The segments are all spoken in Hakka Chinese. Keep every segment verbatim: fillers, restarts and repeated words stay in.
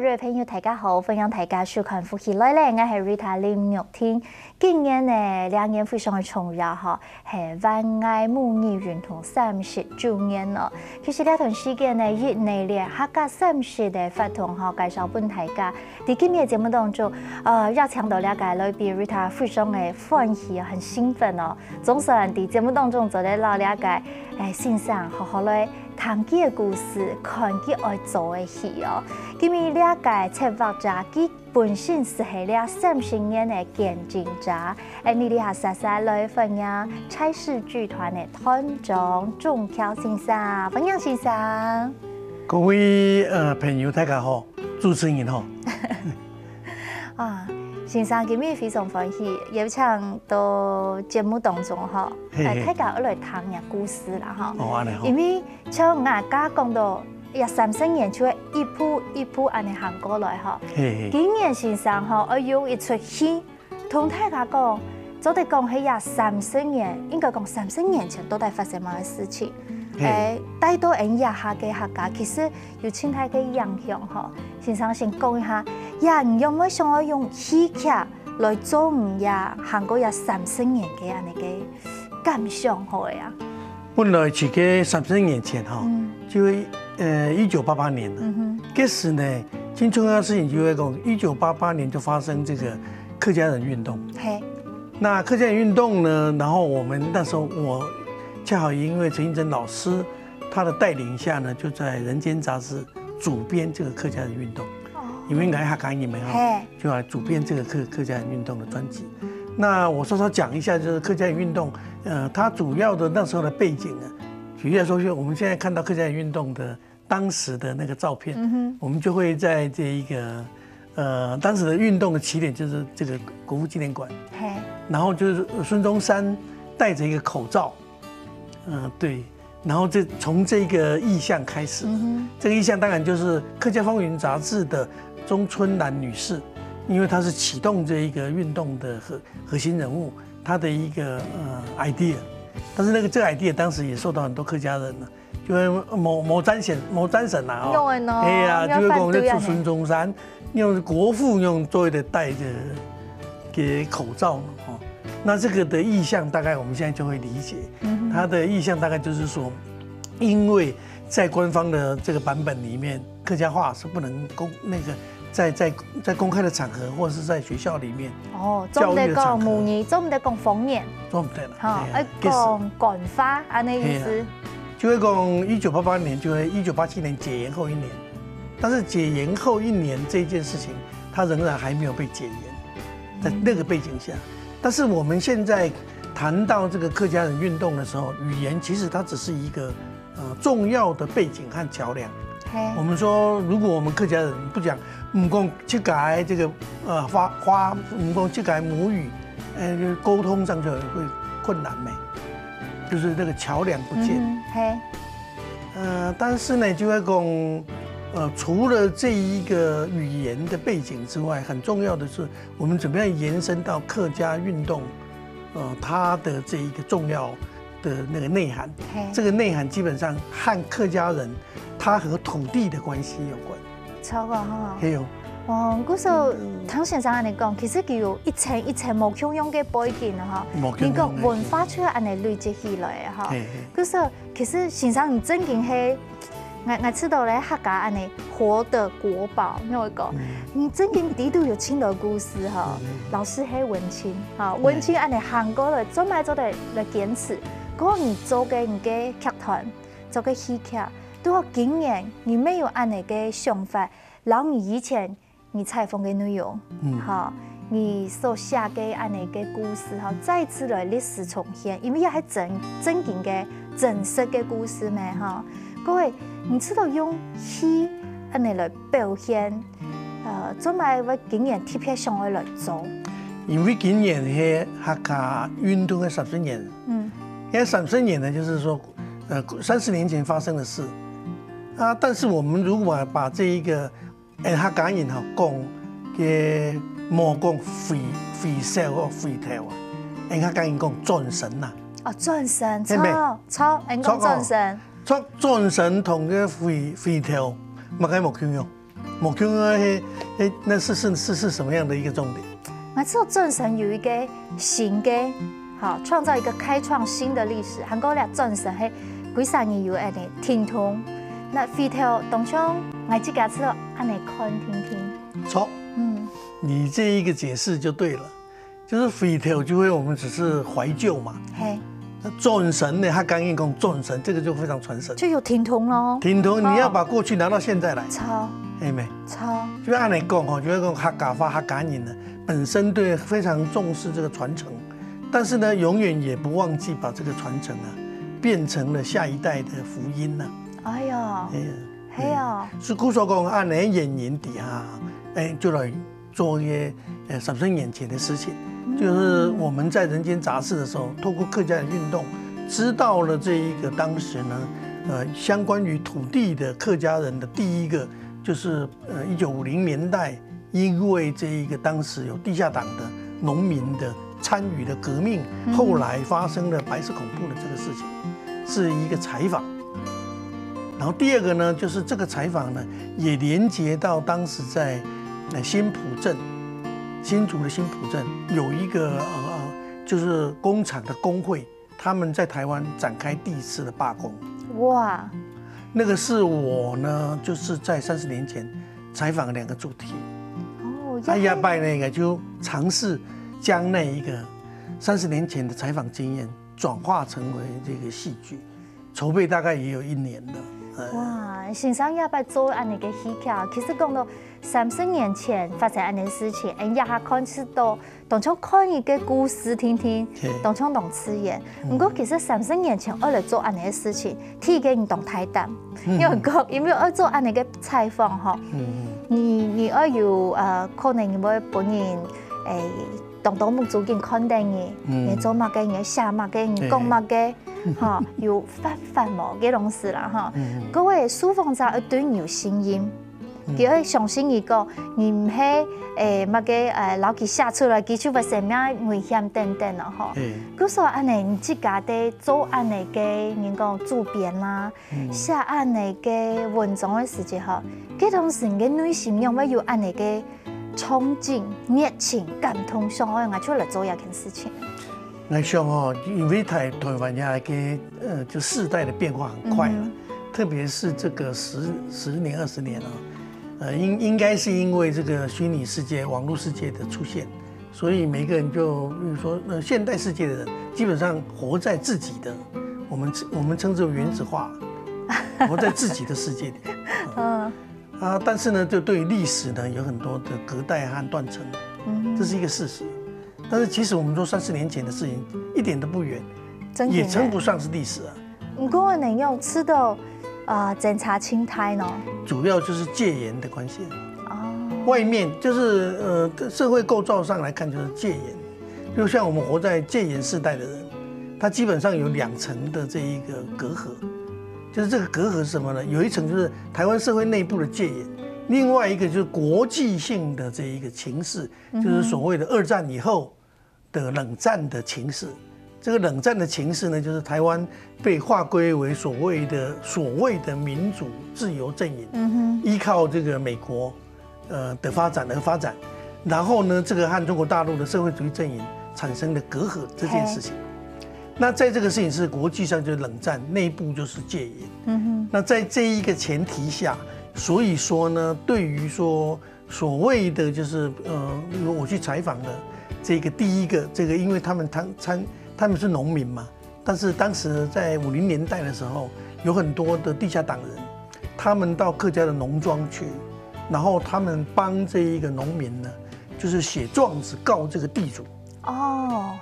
各位朋友，大家好，歡迎大家收看《福氣來了》，𠊎係 Rita 林玉婷。今年呢，兩年非常个重要哈，係關愛母語運動三十週年哦。其實這段時間呢，一系列客家三十个活動哈，介紹分大家。在今日个節目當中，呃，邀請到這个來賓，Rita 非常个歡喜，很興奮哦。總算在節目當中做得摎這个，誒，先生好好來談佢个故事，看佢愛做个戲哦。今日這个策劃者，佢本身就係這三十年个見證者，誒，𠊎這下煞煞來歡迎差事劇團个團長鍾喬先生，歡迎先生。各位，呃，朋友，大家好，主持人好。啊，先生今日非常歡喜，邀請到節目當中吼，嘿，嘿。誒，大家愛來談下故事啦吼。哦，恁呢吼。因為像𠊎頭先講到，這三十年就係一步一步恁呢行過來吼。嘿，嘿。今年先生吼，愛用一齣戲，同大家講，做得講係這三十年，應該講三十年前到底發生麼个事情？嘿。誒，帶到𠊎這下个客家，其實有盡大个影響吼。先生先講一下，這你仰會想愛用戲劇來做你這行過這三十年个恁呢个感想好了啊？本來在該三十年前吼，嗯。就係，呃，一九八八年了。嗯哼。該時呢，最重要的事情就係講，一九八八年就發生這個客家人運動。嘿。那客家人運動呢，然後我們那時候我恰好因為陳映真老師他的帶領下呢，就在《人間》雜誌主編這個客家人運動。哦。因為𠊎客家人嘛吼，嘿。就來主編這個客，客家人運動的專輯。那我稍稍講一下，就是客家人運動，呃，它主要的那時候的背景呢，舉例來說，就我們現在看到客家人運動的當時的那個照片，嗯哼。我們就會在這一個，呃，當時的運動的起點就是這個國父紀念館，嘿。然後就是孫中山戴著一個口罩，嗯，對，然後這，從這個意象開始，嗯哼。這個意象當然就是《客家風雲》雜誌的鍾春蘭女士，因為她是啟動這一個運動的核，核心人物，她的一個，呃，idea。但是那個，這個idea當時也受到很多客家人呢，就係無，無贊成，無贊成啦，哦。用的喏，哎呀，用就係講這反對啊，孫中山，用國父用做的戴著个口罩嘛，哦。那這個的意象大概我們現在就會理解，嗯哼。它的意象大概就是說，因為在官方的這個版本裡面，客家話是不能公，那個在，在，在公開的場合或是在學校裡面，哦，做毋得講母語，做毋得講方言。做毋得啦，吼，哎呀，愛講官話，恁呢意思。嘿啦。就係講一九八八年，就係一九八七年解嚴後一年，但是解嚴後一年這件事情，它仍然還沒有被解嚴，在那個背景下。但是我們現在談到這個客家人運動的時候，語言其實它只是一個，呃，重要的背景和橋樑。嘿。我們說，如果我們客家人不講，毋講自家个這個，呃，話，話，毋講自家个母語，呃，溝通上就會困難咩，就是那個橋樑不見。嗯哼，嘿。呃，但是呢，就係講，呃，除了這一個語言的背景之外，很重要的是，我們怎麼樣延伸到客家運動，呃，它的這一個重要的那個內涵。嘿。這個內涵基本上和客家人他和土地的關係有關。著个吼。嘿喲。哦，故所，嗯。聽先生恁呢講，其實佢有一層一層無共樣个背景啊吼。無共樣个。你講文化就恁呢累積起來个吼。嘿，嘿。故所，其實先生你正經係，𠊎，𠊎知道咧，客家恁呢活的國寶，你會講，嗯。你正經裡肚有盡多故事吼。嗯。老師係文青，吼，對。文青恁呢行過來，做麼做得來堅持？過你做个你个劇團，做个戲劇，拄好今年你乜有恁呢个想法，摎你以前你採訪个內容，嗯。吼，你所寫个恁呢个故事，吼，再次來歷史重現，因為這係真，正經个、真實个故事咩，吼。各位，你知道用戲恁呢來表現，呃，做麼會今年特別想愛來做？因為今年係客家運動个三十年，嗯。該三十年呢，就是說，呃，三十年前發生的事。啊，但是我們如果把這一個，呃，客家人吼，講个無講回，回首或回頭啊，呃，客家人講轉身呐。哦，轉身，係咩？著，著，𠊎講著哦。轉身。著，轉身同个回，回頭，麼个無共樣？無共樣个，嘿，嘿，那是是是是什麼樣的一個重點？𠊎知道轉身有一個新的，好，創造一個開創新的歷史。還過咧，轉身係歸儕人有恁呢停動，那回頭當像𠊎自家知道恁呢看定定。錯，嗯，你這一個解釋就對了，就是回頭就會我們只是懷舊嘛。嘿，那轉身呢，客家人講轉身，這個就非常傳神。就有停動咯。停動，你要把過去拿到現在來，錯，哎妹，錯，就按你講吼，就會講客家話、客家人呢，本身對非常重視這個傳承，但是呢，永遠也不忘記把這個傳承啊，變成了下一代的福音呢。哎呦，哎呀，嘿哦，是故所講，按呢原因底下，哎，就來做一些呃三十年前的事情，就是我們在《人間雜誌》的時候，透過客家的運動，知道了這一個當時呢，呃，相關於土地的客家人的第一個，就是呃一九五零年代，因為這一個當時有地下黨的農民的參與的革命，後來發生了白色恐怖的這個事情，是一個採訪。然後第二個呢，就是這個採訪呢，也連接到當時在呃新埔鎮，新竹的新埔鎮有一個呃就是工廠的工會，他們在台灣展開第一次的罷工。哇，那個是我呢，就是在三十年前採訪的兩個主題。哦，那下擺呢，也就嘗試將那一個三十年前的採訪經驗轉化成為這個戲劇，籌備大概也有一年了。呃哇，先生也擺做恁呢个戲劇，其實講到三十年前發生恁呢事情，俺這下看是到當像看一個故事定定嘿，當像當自然。毋過其實三十年前愛來做恁呢个事情，第一個你當大膽，因為講因為愛做恁呢个採訪吼，嗯你你愛有呃，可能你會分人誒，當多目珠緊看等你，嗯你做麼个，你寫麼个，你講麼个，吼，有範範無个東西啦吼。嗯各位受訪者愛對你有信任，佢愛相信你講，你毋係誒麼个誒，摎佢寫出來，佢就會生命危險等等咯吼。嘿，故所恁呢，你自家在做恁呢个，人講主編啦，寫恁呢个文章个時節吼，該當時你个內心仰會有恁呢个衝勁、熱情、感動，想愛𠊎就來做這件事情。我想哦，因為台台灣遐个呃就世代的變化很快了，嗯特別是這個十十年二十年啊，呃，應應該是因為這個虛擬世界、網絡世界的出現，所以每個人就，比如說，呃，現代世界的人基本上活在自己的，我們我們稱之為原子化，活在自己的世界裡。嗯啊，但是呢，就對於歷史呢，有很多的隔代和斷層，嗯，這是一個事實。但是其實我們說三十年前的事情一點都不遠，真的也稱不上是歷史啊。毋過呢，有試著啊，爭差真大呢。主要就是戒嚴的關係。哦，外面就是呃社會構造上來看就是戒嚴，就像我們活在戒嚴世代的人，他基本上有兩層的這一個隔閡，就是這個隔閡是什麼呢？有一層就是台灣社會內部的戒嚴，另外一個就是國際性的這一個情勢，就是所謂的二戰以後的冷戰的情勢。這個冷戰的情勢呢，就是台灣被劃歸為所謂的所謂的民主自由陣營，嗯哼，依靠這個美國呃的發展而發展，然後呢，這個和中國大陸的社會主義陣營產生的隔閡這件事情。那在這個事情是國際上就是冷戰，內部就是戒嚴。嗯哼，那在這一個前提下，所以說呢，對於說所謂的就是呃，我去採訪的這個第一個這個，因為他們參參他們是農民嘛，但是當時在五零年代的時候，有很多的地下黨人，他們到客家的農莊去，然後他們幫這一個農民呢，就是寫狀子告這個地主。哦，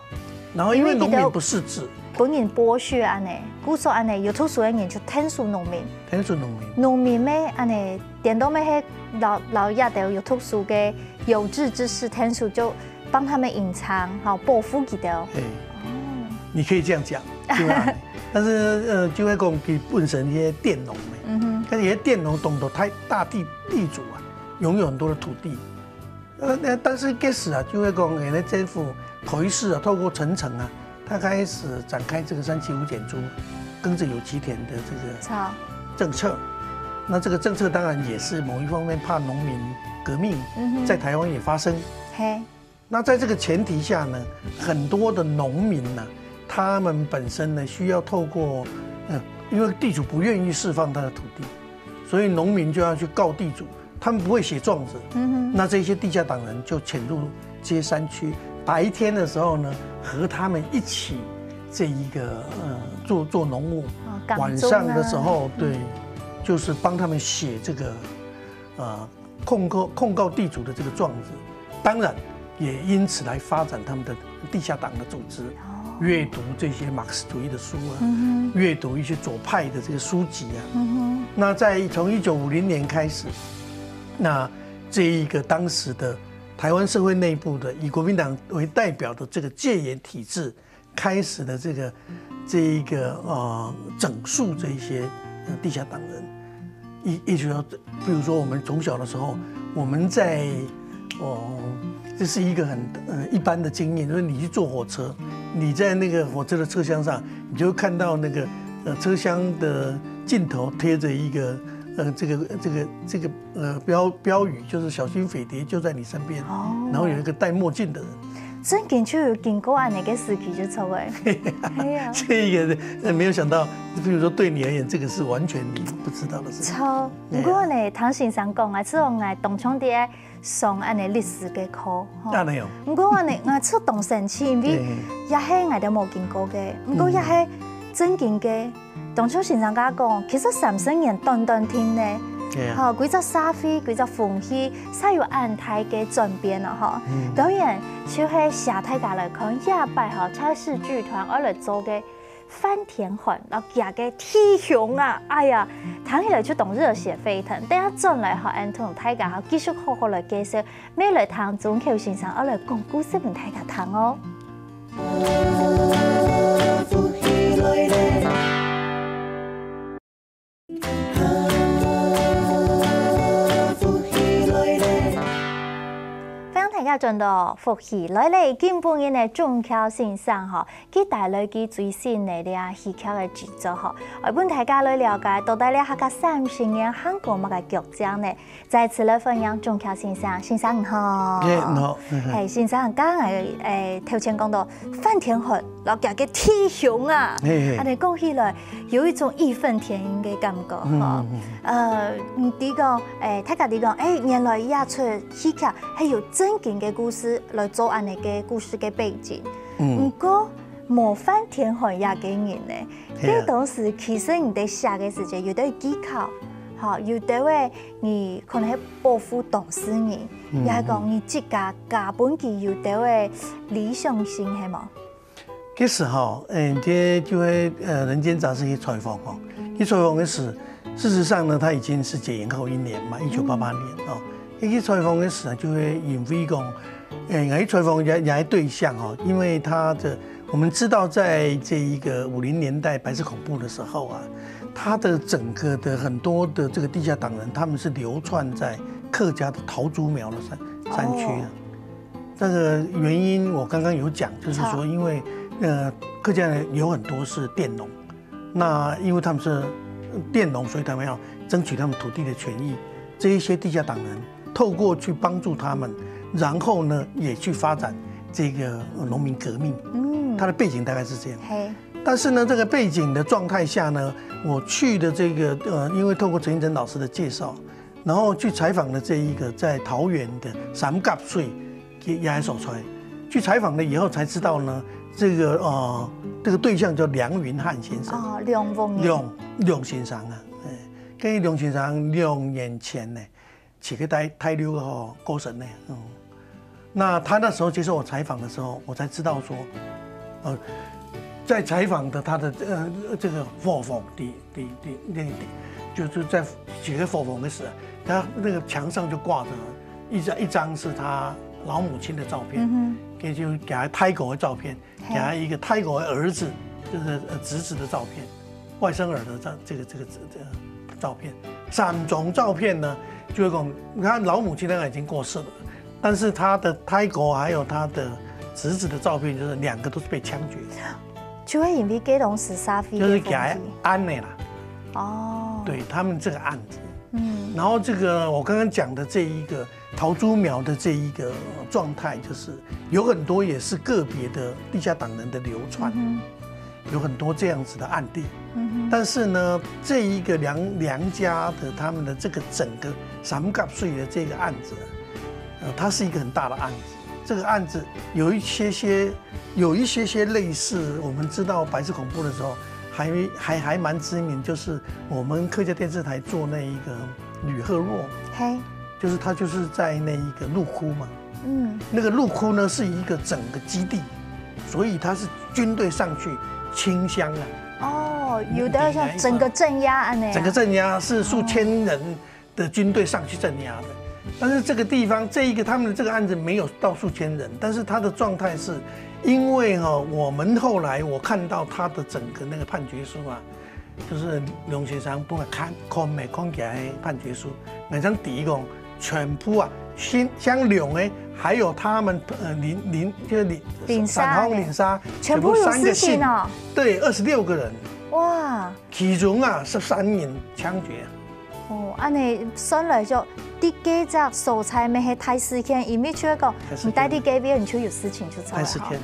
然後因為農民因為佢兜不識字，分人剝削恁呢，故所恁呢，有讀書个人就𢯭手農民，𢯭手農民。農民咩恁呢，顛倒咩係摎摎這兜有讀書个有志之士𢯭手，就幫他們隱藏，好保護佢兜。哎，你可以這樣講，對吧？但是呃，就會講佢本身一些佃農嘛，嗯哼，但是一些佃農懂得太大地地主啊，擁有很多的土地。呃，那但是該時啊，就會講，哎，那政府頭一次啊，透過陳誠啊，他開始展開這個三七五減租、耕者有其田的這個好，政策。那这个政策当然也是某一方面怕农民革命在台湾也发生。嘿，那在这个前提下呢，很多的农民呢，他们本身呢需要透过，呃，因为地主不愿意释放他的土地，所以农民就要去告地主，他们不会写状子。那这些地下党人就潜入这些山区，白天的时候呢，和他们一起这一个呃做做农务，晚上的时候，对，就是帮他们写这个呃控告控告地主的这个状子，当然也因此来发展他们的地下党的组织，阅读这些马克思主义的书啊，阅读一些左派的这个书籍啊。那在从一九五零年开始，那这一个当时的台湾社会内部的以国民党为代表的这个戒严体制开始的这个这一个呃整肃这一些呃地下党人，一一直到比如说我们从小的时候，我们在哦，这是一个很呃一般的经验，就是你去坐火车，你在那个火车的车厢上，你就会看到那个呃车厢的尽头贴着一个呃这个这个这个呃标标语，就是小心匪谍就在你身边，然后有一个戴墨镜的人。真经就有经过恁呢个时期就出个。哎呀，这个呃没有想到，比如说对你而言，这个是完全你不知道的事情。超。不过呢，唐先生讲啊，这种啊，当中的上恁呢历史个课，那没有。不过呢，我出当生气，因为也系我都冇经过个。不过也系正经个。当初先生甲讲，其实三十年短短听呢，好，规只社会，规只风气，才有恁大个转变了哈。当然，就系写大家来看，下摆哈，蔡氏剧团二来做个。 范天汉，然后佢个弟兄啊，哎呀，听起来就当热血沸腾。等下转来哈，俺同大家哈继续好好来介绍，未来听钟秋先生要来讲故事分大家听哦。 欢迎大家转到福氣來了，今晡日呢，鍾巧先生吼，佢帶來佢最新个這戲劇个製作吼，愛分大家來了解到底這客家三十年行過麼个腳跡呢？再次來歡迎鍾巧先生，先生你好。耶，你好。嘿，先生，剛剛誒頭前講到范天漢，然後佢个弟兄啊，嘿嘿。恁呢講起來有一種義憤填膺个感覺吼。呃，你知講，誒，大家知講，誒，原來這齣 戲劇係有正經个故事來做恁呢个故事个背景。毋過，無范天漢這个人呢，該當時其實你在寫个時節有兜技巧，吼，有兜个你可能係保護當事人，也係講你自家加分佢有兜个理想性，係無？ 其實哈，嗯，這就係呃《人間雜事》去採訪哈。去採訪个時，事實上呢，他已經是解嚴後一年嘛，一九八八年哦。佢去採訪个時啊，就會認為講，誒，𠊎去採訪也也對象哈，因為他的我們知道，在這一個五零年代白色恐怖的時候啊，他的整個的很多的這個地下黨人，他們是流竄在客家的桃竹苗的山山區啊。 這個原因我剛剛有講，就是說，因為呃客家人有很多是佃農，那因為他們是佃農，所以他們要爭取他們土地的權益。這一些地下黨人透過去幫助他們，然後呢也去發展這個呃農民革命。嗯，他的背景大概是這樣。嘿，但是呢，這個背景的狀態下呢，我去的這個呃，因為透過陳映真老師的介紹， 然後去採訪了這一個在桃園的三角水也也所在，去採訪了以後才知道呢，這個呃這個對象叫梁雲漢先生。哦，梁文。梁梁先生啊，哎，跟梁先生兩年前呢，去个大大陸吼過身呢，嗯。 那他那時候接受我採訪的時候，我才知道說，呃，在採訪的他的呃這個伙房的的的那个，就是在寫个伙房的時候，他那個牆上就掛著一張一張是他老母親的照片，嗯，就給他泰國的照片，給他一個泰國的兒子，就是呃侄子的照片。 外甥兒的這這個這個這個照片，三張照片呢，就會講，他老母親當然已經過世了，但是他的泰國還有他的侄子的照片，就是兩個都是被槍決的。就會因為該當時社會就是給他安的啦。哦，對他們這個案子，嗯，然后这个我刚刚讲的这一个桃竹苗的这一个状态，就是有很多也是个别的地下党人的流窜，嗯有很多这样子的案例。嗯但是呢，这一个梁梁家的他们的这个整个三角税的这个案子，呃，它是一个很大的案子。这个案子有一些些有一些些类似，我们知道白色恐怖的时候，还还还蛮知名，就是我们客家电视台做那一个吕赫若，嘿，就是他就是在那一个鹿窟嘛，嗯，那个鹿窟呢是一个整个基地，所以他是军队上去清乡啊，哦，有的像整个镇压案呢，整个镇压是数千人的军队上去镇压的。但是这个地方，这一个他们的这个案子没有到数千人，但是他的状态是，因为哈、我们后来我看到他的整个那个判决书啊，就是梁先生本来看看没看起来判决书，蛮像第一个全部啊，新乡勇哎，还有他们呃林林就是林林沙呢林沙，全部有死刑哦。对，二十六个人，哇，其中啊十三人枪决。哦，安尼算来就，第几只所在乜係大事件，因為就係講，你待在該邊，你就有事情就出來哈。大事件。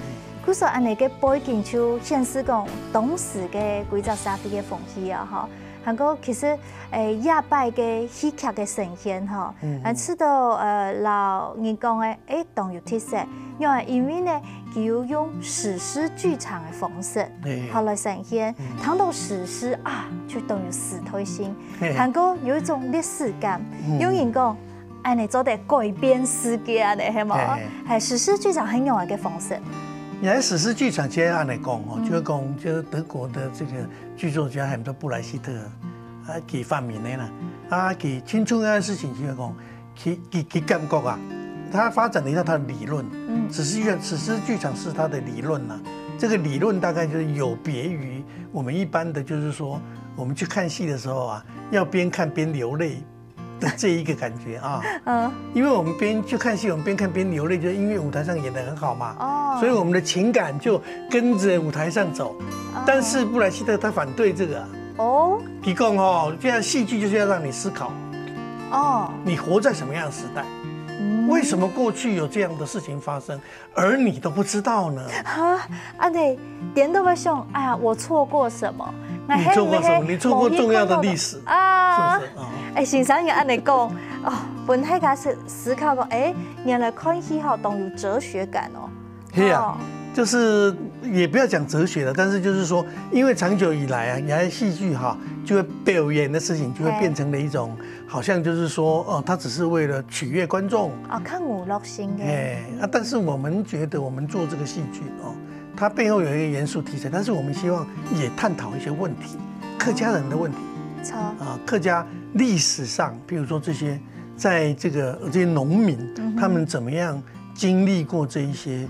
故所安尼个背景就顯示講，當時个規隻社會个風氣啊，哈。還過其實，誒，這擺个戲劇个呈現哈，嗯，啊，試到呃，老人講个，誒，當有特色，因為因為呢，佢有用史詩劇場个方式，好來呈現，談到史詩啊，就當有時代性。 還過有一種歷史感。有人講，安尼做得改變世界安尼，係無？係史詩劇場很有一个方式。也係史詩劇場，其實安尼講吼，就係講，就係德國的這個劇作家很多布萊希特啊，佢發明的啦，啊，佢最重要的事情就係講，佢佢佢感覺啊，他發展了一套他的理論，嗯，史詩劇史詩劇場是他的理論啦，這個理論大概就是有別於我們一般的，就是說我們去看戲的時候啊，要邊看邊流淚。 的這一個感覺啊，嗯，因為我們邊去看戲，我們邊看邊流淚，就是因為舞台上演得很好嘛，哦，所以我們的情感就跟著舞台上走。但是布萊希特他反對這個啊，哦，佢講吼，這樣戲劇就是要讓你思考，哦，你活在什麼樣的時代？為什麼過去有這樣的事情發生？ 而你都不知道呢？哈，安尼顛倒會想，哎呀，我錯過什麼？你錯過什麼？你錯過重要的歷史，啊！是不是？哎，先生也安尼講，哦，分大家思思考講，哎，原來看戲好當有哲學感哦。係啊，就是也不要講哲學了，但是就是說，因為長久以來啊，你看戲劇哈，就會表演的事情就會變成了一種，好像就是說，哦，它只是為了取悅觀眾，哦，較娛樂性个。哎，啊，但是我們覺得我們做這個戲劇哦，它背後有一個嚴肅題材，但是我們希望也探討一些問題，客家人的問題，錯，啊，客家歷史上，比如說這些在這個這些農民，他們怎麼樣經歷過這一些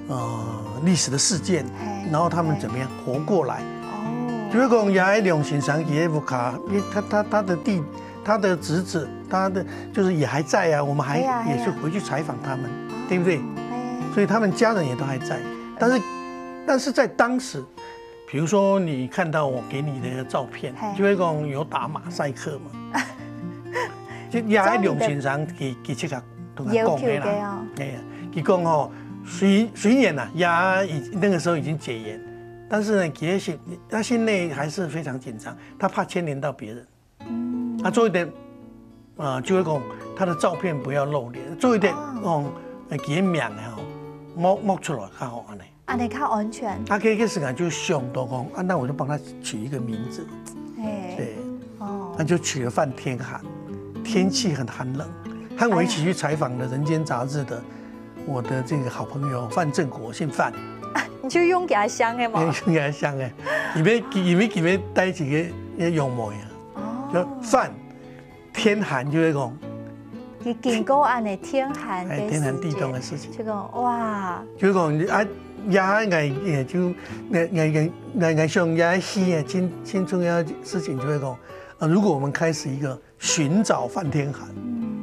呃歷史的事件，然後他們怎麼樣活過來。哦，就係講楊愛良先生佢个屋下，因為他他他的地他的侄子，他的就是也還在啊，我們還也是回去採訪他們，對不對？所以他們家人也都還在，但是但是在當時，比如說你看到我給你的照片，就會講有打馬賽克嘛，就楊愛良先生佢佢這個同佢講的啦，哎呀，佢講吼，雖雖然啊，也已那個時候已經解嚴，但是呢，其實他心內還是非常緊張，他怕牽連到別人。 啊，做一點，啊，就會講他的照片不要露臉，做一點，哦，呃，佢个名吼，摸摸出來較好安尼。安尼較安全。啊，這個時間就想到講，啊，那我就幫他取一個名字，哎，對，哦，那就取了范天寒，天氣很寒冷，和我一起去採訪的《人間雜誌》的我的這個好朋友范正國，姓范，你就用佢个姓个嘛。應該像哎，裡面裡面裡面帶幾個用模樣。 哦，就范天寒就會講，佢經過安尼天寒哎，个天寒地凍的時事情，節，就講哇，就會講啊，也也也就也也也也也想也係啊，青青春的事情就會講啊，如果我們開始一個尋找范天寒，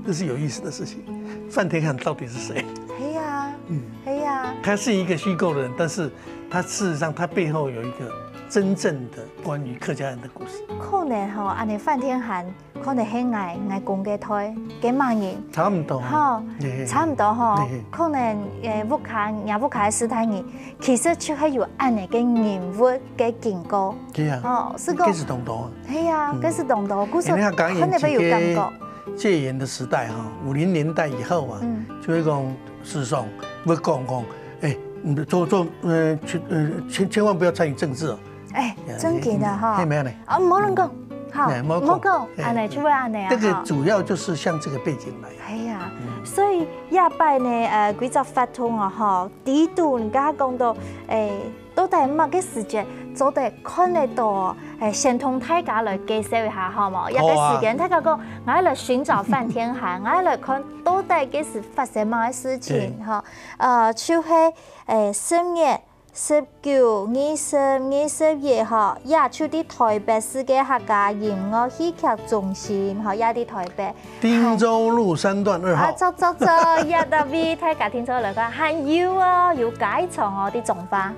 這是有意思的事情。范天寒到底是誰？係啊，嗯係啊，他是一個虛構的人，但是他事實上他背後有一個真正的關於客家人的故事？可能吼，恁呢范天寒，可能係𠊎，𠊎公个代，个麼人？差毋多。吼，嘿嘿。差毋多吼，嘿嘿。可能，呃，屋下，若屋下个時代人，其實就係有恁呢个人物个經過。對啊，吼，係講，該係當多啊。係啊，嗯。該係當多，故所因為佢講可能會有感覺。戒嚴的時代哈，五零年代以後啊，嗯。就會講，事實上，會講講，哎，你做做，呃，去，呃，千，千萬不要參與政治哦。 哎，真个个吼。係，無呢。啊，無人講，吼，哎，無講。無講，哎，恁呢就會恁呢啊，這個主要就是向這個背景來。哎呀，嗯。所以這擺呢，呃，幾隻活動啊，吼，第一度你剛剛講到，哎，到底麼个時節做得看得到哦？哎，先同大家來介紹一下，好無？好啊。這個時間，大家講，𠊎來尋找范天寒，𠊎來看到底該時發生麼个事情，對。吼。呃，就係，哎，十月 十九、二十、二十一吼，也就在臺北市个客家音樂戲劇中心吼，也在臺北。汀州路三段二號。啊，著著著，也到位，大家聽著來看，還有哦，有加一場哦，在彰化，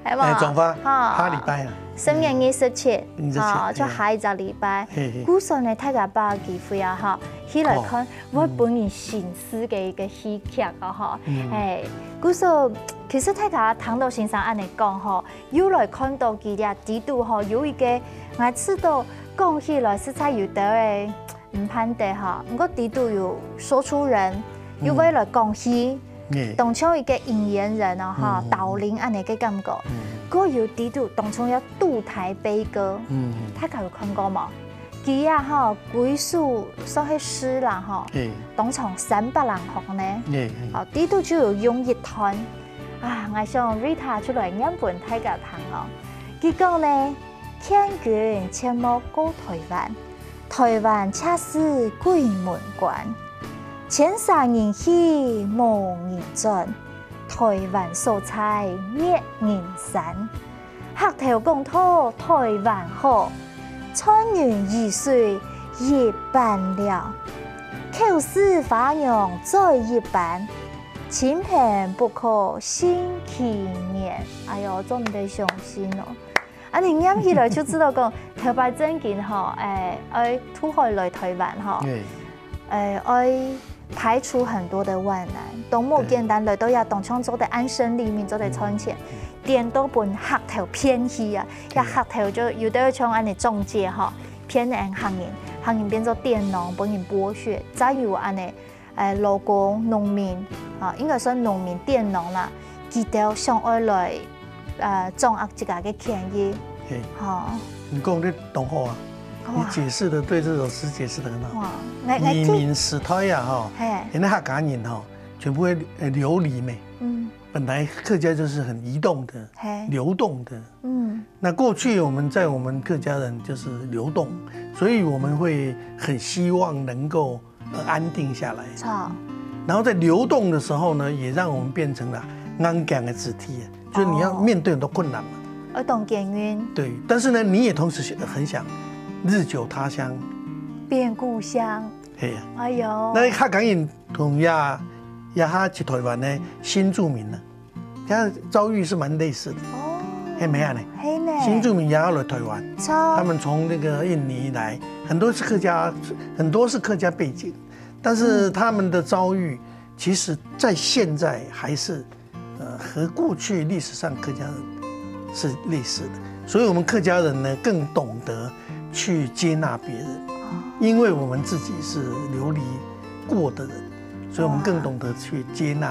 係無？哎，彰化，吼，下禮拜啊。十月二十七，二十七，吼，就下一隻禮拜。嘿嘿。故所呢，大家把握機會啊，吼，去來看，哦。會分人心思个一個戲劇哦，吼。嗯。哎，故所 其實大家聽到先生恁呢講吼，又來看到佢這底肚吼，有一個，𠊎知道講起來實在有兜仔毋盼得吼，毋過底肚有說書人，嗯。又會來講戲，嗯。當像一個引言人哦，吼，嗯。導聆恁呢个感覺。嗯。還有底肚當像有渡台悲歌，嗯。大家有看過無？ 佢啊吼，歸首算係詩啦吼，嘿。當場三百零項呢。嘿，嘿。哦，底肚就有用一段。啊，𠊎想Rita就來念分大家聽哦。佢講呢，勸君切莫過臺灣，臺灣且是鬼門關。千山人去無人轉，臺灣所在滅人山。 客頭講到臺灣好，賺人雨水一半了，口是花容嘴一般，親朋不可信其言。哎喲，做毋得傷心哦。啊，你念起來就知道講，頭擺正經吼，哎，愛渡海來臺灣吼。對。 呃，愛排除很多的萬難，都無簡單，來到這當中做得安身立命，做得賺錢，嗯。顛倒分客頭騙去啊！這客頭就有兜像恁呢中介吼，騙人客人，客人變做佃農，分人剝削，再有恁呢，呃，勞工、農民，啊，應該算農民、佃農啦，佢兜想愛來 呃，掌握自家个權益。嘿。吼。你講得當好啊，哇。你解釋得對這首詩解釋得很好。哇，𠊎，𠊎聽。移民時代啊，吼，嘿。現在客家人吼，全部會，呃，流離咩。嗯。本來客家就是很移動的，嘿。流動的。嗯。那過去我們在我們客家人就是流動，所以我們會很希望能夠 呃，安定下來。著。然後在流動的時候呢，也讓我們變成了硬頸个子弟，就是你要面對很多困難嘛。愛當堅韌。對，但是呢，你也同時很想日久他鄉。變故鄉。嘿呀。哎喲。該客家人同這，這下去臺灣呢，新住民呢， 他的遭遇是蠻類似的。哦。係無啊呢？係呢。新住民也要來臺灣，著。他們從那個印尼來，很多是客家，很多是客家背景，但是他們的遭遇，其實在現在還是，呃，和過去歷史上客家人是類似的。所以我們客家人呢，更懂得去接納別人，因為我們自己是流離過的人，所以我們更懂得去接納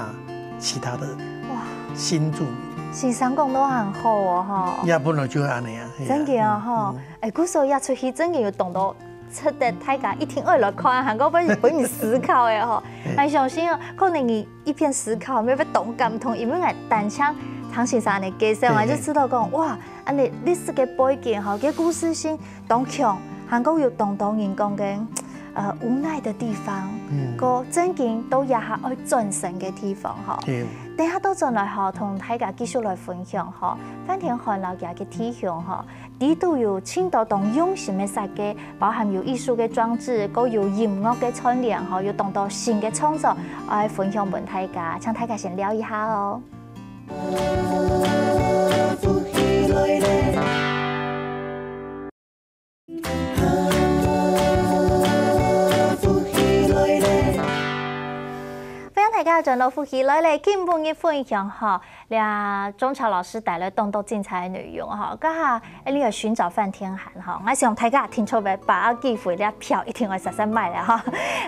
其他的哇。新住民。先生講到很好哦，吼。也本來就恁呢啊，係啊。真个哦，吼。嗯。哎，故所也出去真个有懂到，值得大家一定愛來看，還過分，分人思考个吼。嘿。還相信哦，可能你一片思考，沒有被懂感動，因為𠊎單淨聽先生恁呢介紹，嘿，嘿。𠊎就知道講，哇， 恁呢歷史个背景吼，个故事性當強，還過有當多人講个，呃，無奈的地方，嗯。个正經到這下愛轉身个地方吼。對。等下倒轉來吼，同大家繼續來分享吼，范天寒摎厥个弟兄吼，裡肚有盡多當用心个設計，包含有藝術个裝置，還有音樂个串聯吼，有當多新个創作，愛分享分大家，請大家先尞一下哦。轉到福氣來了，今晡日分享吼，這鍾喬老師帶來當多精彩个內容吼，這下恁樣尋找翻天寒吼，𠊎想大家定著愛把握機會，這票一定愛煞煞買了吼。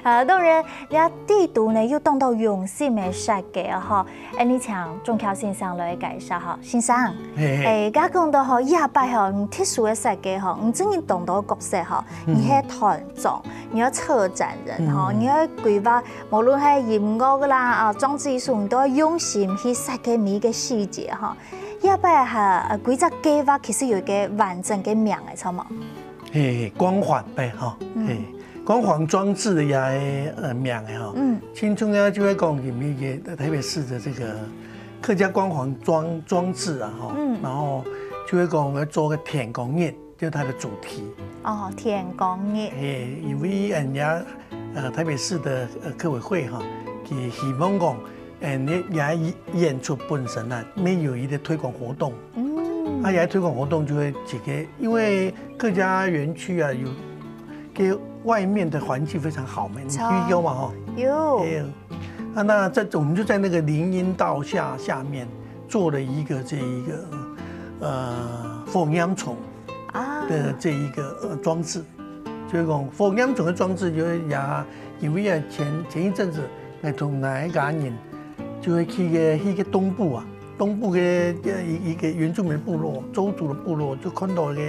呃，當然，這地圖呢又當多用心个設計吼，恁樣請鍾喬先生來介紹吼，先生。嘿嘿。誒，剛講到吼，這擺吼，你特殊个設計吼，你真正當多角色吼，你係團長，你愛策展人吼，你愛規劃，無論係音樂啦，啊，裝置藝術，你都愛用心去設計每一個細節吼。這擺哈，呃，規隻計畫其實有一個完整个名个，著無？嘿，光環呗吼，嘿，光環裝置个這个呃名个吼，嗯，最重要就係講有一個台北市的這個客家光環裝裝置啊吼，嗯，然後就係講要做个天光日，就它的主題。哦，天光日。嘿，因為人家呃台北市的呃客委會哈，佢希望講，嗯，也也演出本身啊，沒有一個推廣活動。嗯，啊，也推廣活動就會幾個，因為客家園區啊有給外面的環境非常好嘛，你去過嘛吼？有。哎呀，啊，那在我們就在那個林蔭道下下面做了一個這一個呃火焰蟲啊的這一個呃裝置，就是講火焰蟲的裝置，就是也因為啊前前一陣子，𠊎同𠊎一家人就會去个去个東部啊，東部个呃一一個原住民部落，鄒族的部落，就看到个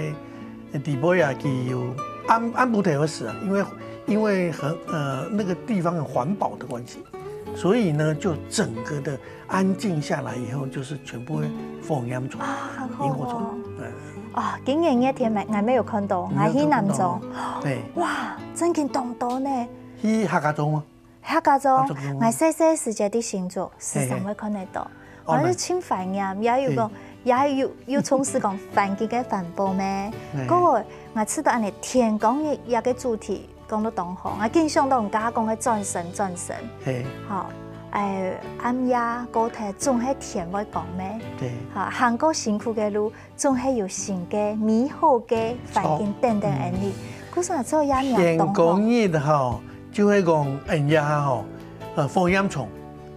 呃底背啊，佢有暗暗晡頭个時啊，因為因為很呃那個地方很環保的關係，所以呢就整個的安靜下來以後，就是全部會火焰蟲，啊，很好哦。螢火蟲，哎，哦，今年个天氣，𠊎也有看到，𠊎去南庄，對，哇，真經當多呢。去客家庄嗎？客家庄，客家庄。𠊎細細時節在新竹，時常會看得到。哦，𠊎係盡懷念，也有講，也有有從事講環境个環保咩？嘿。不過𠊎知道恁樣，天光日這個主題 講到當好，𠊎緊想到你剛剛講个轉身，轉身。嘿。吼，哎，暗夜過忒總係天會光咩？對。吼，行過辛苦个路，總係有新个、美好个環境等等恁樣。故所做這名當好。天光日吼，就會講，哎呀吼，呃，火焰蟲，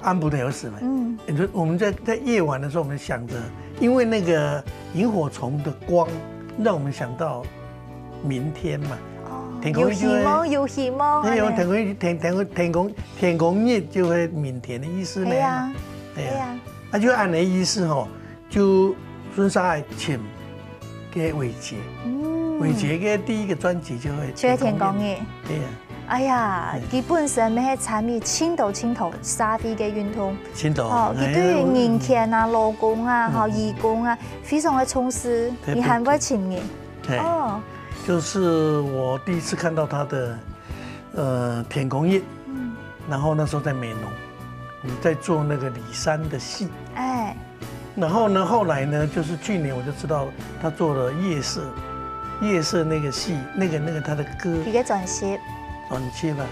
暗晡頭个時嘛。嗯。你說我們在在夜晚的時候，我們想著，因為那個螢火蟲的光，讓我們想到明天嘛。哦，天光日就會，有希望，有希望，那有天光日，天天光天光天光日就會明天的意思呢。對啊，對啊。對啊。啊，就恁樣个意思吼，就順續來請个偉傑。嗯。偉傑个第一個專輯就係就係天光日。對啊。哎呀，嗯。佢本身乜係參與盡多盡多社會个運動。盡多。哦，佢對於人權啊、勞工啊、吼，義工啊，非常个重視，特別佢還會請人。 嘿，哦。就是我第一次看到他的，呃，天光日，嗯。然後那時候在美濃，我們在做那個李珊的戲。哎。然後呢，後來呢，就是去年我就知道他做了夜色，夜色那個戲，那個那個他的歌，一個專輯。專輯啦，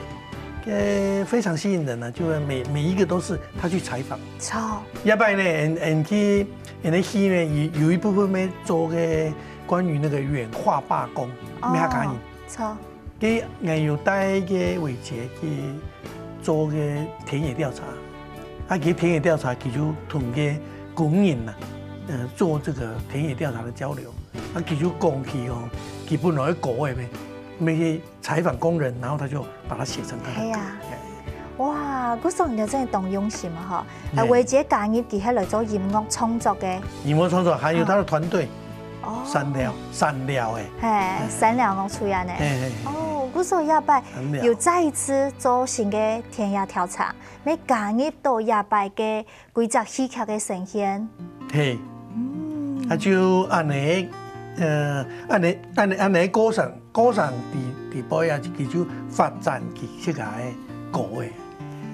呃，非常吸引人啊，就是每每一個都是他去採訪。著。要不然呢，俺俺去，俺的戲呢，有有一部分呢做个 關於那個原化罷工，哦，客家人。著。佢，𠊎有帶个偉傑去做个田野調查，啊，佢田野調查，佢就同个工人啊，呃，做這個田野調查的交流，啊，佢就講起哦，佢本來个稿仔咩，那些採訪工人，然後他就把它寫成他的歌。係啊。哎。哇，故所你真係當用心啊吼！呃，嗯。偉傑加入佢係來做音樂創作个。音樂創作，還有他的團隊。 哦。山料，山料欸。嘿，山料樂隊恁樣。嘿，嘿，嘿。哦，故所這擺有再一次做新个田野調查，愛加入到這擺个規隻戲劇个呈現。嘿。嗯。啊，就恁樣，呃，恁樣，恁樣，恁樣過程，過程底，底背啊，佢就發展佢自家个歌欸。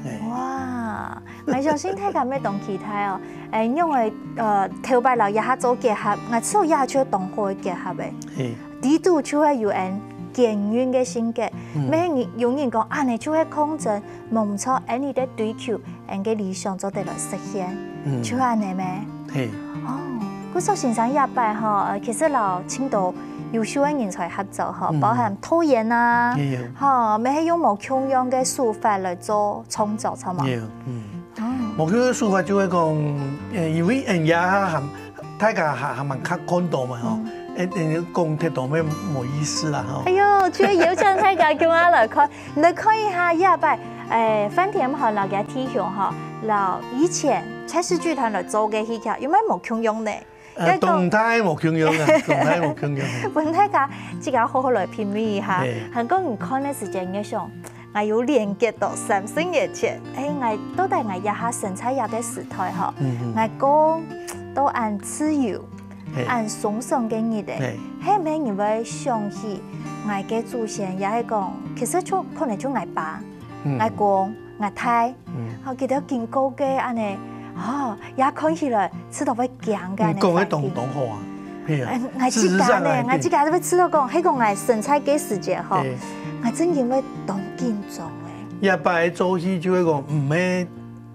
哎。哇，𠊎相信大家乜當期待哦。哎，因為，呃，頭擺摎這下做結合，𠊎知這下就當好个結合欸。嘿。底肚就會有恁堅韌个性格，嗯。乜有人講，恁樣就會抗爭，無毋著，恁樣个追求，恁个理想做得來實現，嗯。就恁樣咩？嘿。哦，故所先生這擺吼，呃，其實摎盡多優秀个人才合作吼，嗯。包含導演啊，也有。吼，乜係用無共樣个手法來做創作，著無？也有，嗯。 哦，無共樣个說法就會講，呃，因為恩也還，大家還，還蠻較看到嘛吼，嗯。恩，恩講忒多乜無意思啦吼。哎喲，就邀請大家共下來看，來看一下這擺，誒，范添涵摎佢个弟兄吼，摎以前蔡氏劇團來做个戲劇，有無無共樣呢？ 呃，該講當大無共樣啊，當大無共樣。分大家自家好好來品味一下。嘿。還講你看个時間，你想，𠊎有連結到三十年前，誒，𠊎到底𠊎這下生在這个時代吼，嗯嗯。𠊎過到恁自由、嘿。恁鬆爽个日仔，嘿。係毋係你會想起𠊎个祖先，也係講，其實就可能就𠊎爸、嗯。𠊎公、 𠊎太，嗯。吼，佢兜經過个恁呢，吼，也看起來試著會驚个恁呢環境。你講个當，當好啊，係啊。哎，𠊎自家呢，事實上啊，𠊎自家會試著講，係講𠊎生在該時節吼，對。𠊎真經會當緊張誒。這擺做戲就會講，毋係，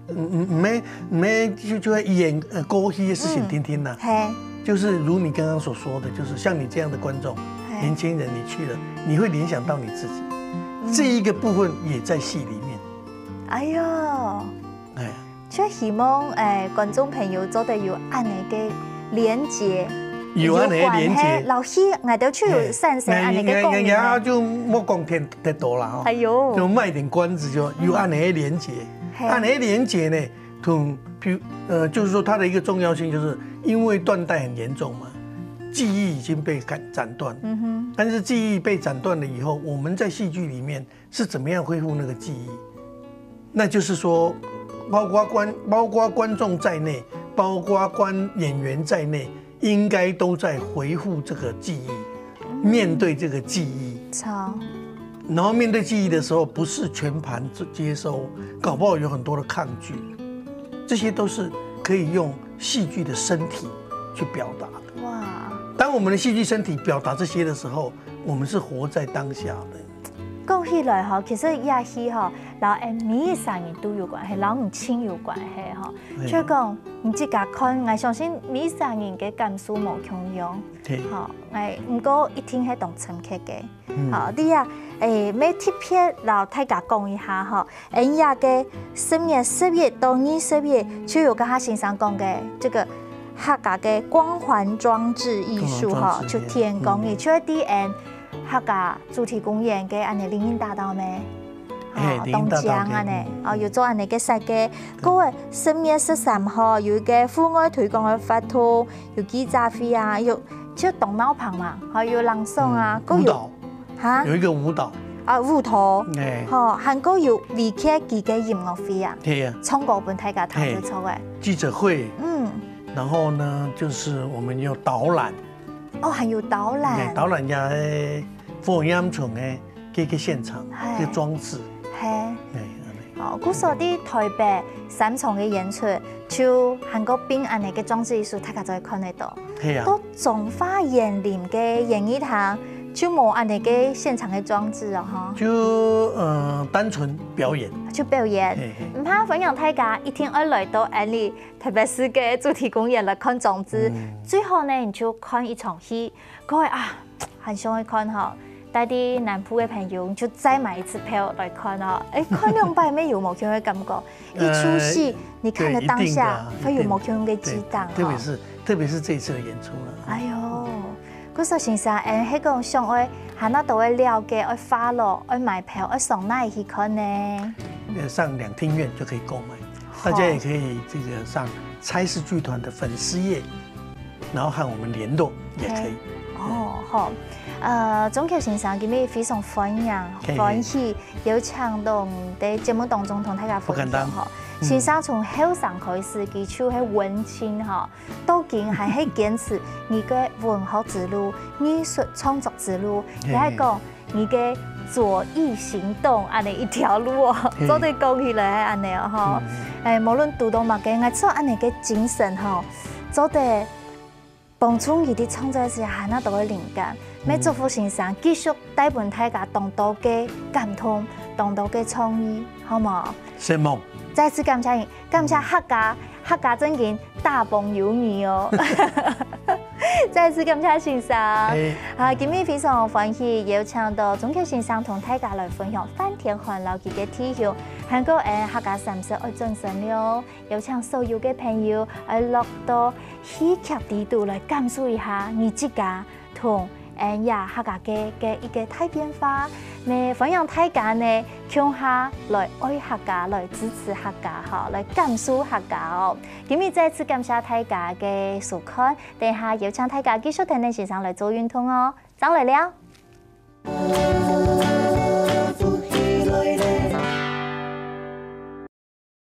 毋，毋，毋係，毋係，就，就會演，呃，過去个事情定定啦。嗯，嘿。就是如你剛剛所說的，就是像你這樣的觀眾，嘿。年輕人你去了，你會聯想到你自己。嗯。這一個部分也在戲裡面。 哎喲，哎。就希望，誒，觀眾朋友做得有恁呢个連結，有恁呢个連結。有關係，摎戲，𠊎兜就有產生恁呢个共鳴呢。哎，𠊎，𠊎，𠊎就莫講忒，忒多啦吼。哎喲。就賣點關子，就有恁呢个連結。嗯。嘿。恁呢个連結呢，同，譬如，呃，就是說它的一個重要性，就是因為斷代很嚴重嘛，記憶已經被斬，斬斷。嗯哼。但是記憶被斬斷了以後，我們在戲劇裡面 是怎麼樣恢復那個記憶？那就是說，包括觀，包括觀眾在內，包括觀，演員在內，應該都在回復這個記憶，嗯。面對這個記憶。著。然後面對記憶的時候，不是全盤接收，搞不好有很多的抗拒，這些都是可以用戲劇的身體去表達的。哇。當我們的戲劇身體表達這些的時候，我們是活在當下的。 講起來吼，其實這戲吼，摎恩每一儕人都有關係，摎你盡有關係吼。嘿。就講你自家看，𠊎相信每一儕人个感受無共樣。嘿。吼，𠊎毋過一定係當深刻个。嗯。吼，你啊，誒，乜特別摎大家講一下吼，恩這个十月十一到二十一，就有剛剛先生講个這個客家个光環裝置藝術吼，光環裝置，就天光日，嗯。就係在恩 客家主題公園个恁呢，林蔭大道咩？嘿，哦，林蔭大道个，東江恁呢，嗯，哦，有做恁呢个設計。嗯。過个十月十三號有一個戶外推廣个活動，有記者會啊，有，就當鬧熱嘛，吼，有朗誦啊，嗯，過有，舞蹈。哈？有一個舞蹈。啊，舞蹈。哎。吼，還過有為期幾個音樂會啊，對啊。唱歌分大家聽就著个。嘿，記者會。嗯。然後呢，就是我們有導覽。 哦，還有導覽。哎，導覽呀，哎，火焰蟲哎，這個現場，嘿。這個裝置。嘿。哎，恁呢。哦，故所在台北三重个演出，就還過辦恁呢个裝置藝術，大家就會看得到。係啊。到彰化員林个演藝廳，就無恁呢个現場个裝置哦，吼。就，呃，單純表演。就表演。嘿，嘿。毋怕，歡迎大家一定愛來到恁呢 特別係个主題公園來看裝置，嗯。最好呢，你就看一場戲，各位啊，還想愛看吼，帶啲南部个朋友，你就再買一次票來看哦。哎，看兩擺乜有無共樣个感覺，一齣戲，呃，你看的當下，對，一定的啊，會有無共樣个激盪，一定的。對，特別是，哈。特別是這一次的演出了。哎喲，故所先生，哎，係講想愛還較多个了解，愛follow，愛買票，愛上哪去看呢？呃，上兩廳院就可以購買。 大家也可以這個上蔡氏劇團的粉絲頁，然後和我們聯絡也可以。嘿。哦，好。呃，鍾橋先生，今日非常歡迎，嘿，嘿。歡喜邀請到你在節目當中同大家分享吼。不敢當。嗯。先生從後生開始，佢就係文青吼，到今還係堅持你个文學之路、藝術創作之路，嘿。也係講 你个左翼行動恁呢一條路哦，嘿。做得講起來恁呢哦，吼。嗯。哎，無論堵到麼个，𠊎想恁呢个精神吼，做得幫助你在創作个時候還較多个靈感。嗯。乜祝福先生繼續帶分大家當多个感動，當多个創意，好無？承蒙。再次感謝你，感謝客家，客家正經大朋友你哦。再次感謝先生。啊，今日非常歡喜邀請到鍾傑先生同大家來分享《翻天漢》摎佢个弟兄，還過誒客家三十愛轉身了，邀請所有个朋友愛落到戲劇裡肚來感受一下你自家同恩雅客家个个一个大變化。也歡迎大家呢共下來愛客家，來支持客家吼，來感受客家哦。今日再次感謝大家个收看。 等下邀請大家繼續跈等先生來做運動哦，正來尞。